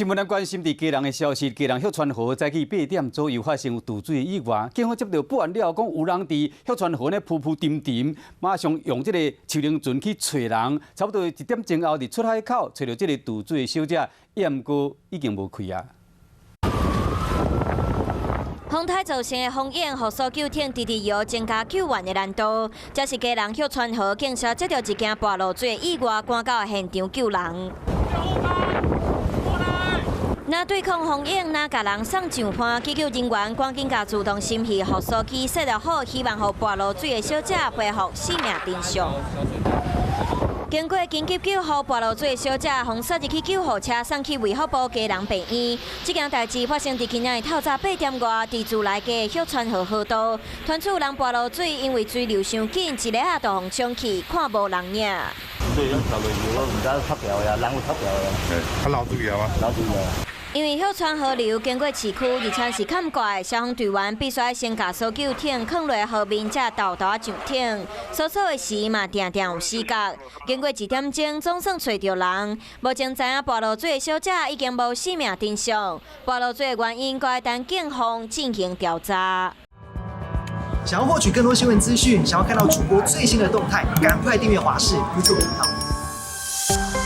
聞咱關心佇基隆的消息，基隆旭川河早起8點左右發生有墮水的意外，警方接到報案了後，講有人佇旭川河咧浮浮沉沉，馬上用這個樹輪船去揣人，差不多1點鐘後佇出海口揣著這個墮水的小姐，毋過已經無氣啊。風台造成的風湧，予搜救艇直直搖，增加救援的難度。這是基隆旭川河警消接著一件跋落水的意外，趕到現場救人。若對抗風湧，若共人送上岸，急救人員趕緊共自動心肺復甦機設落好，希望予跋落水的小姐恢復生命徵象。經過緊急救護，跋落水的小姐予送入去救護車送去衛福部基隆病院。這件代誌發生佇今仔日透早8點外，佇自來街旭川河河道，傳出有人跋落水，因為水流傷緊，一下仔就予沖去，看無人影。對，落去我毋知脫掉呀，人有脫掉呀。較老水啊？老水啊。因為旭川河流經過市區，而且是崁過，消防隊員必須先共搜救艇囥落河面，才沓沓上艇。搜索的時嘛，定定有死角。經過1點鐘，總算揣著人。目前知影跋落水的小姐已經無生命徵象。跋落水的原因，閣愛等警方進行調查。想要獲取更多新聞資訊，想要看到主播最新的動態，趕快訂閱華視 YouTube 頻道。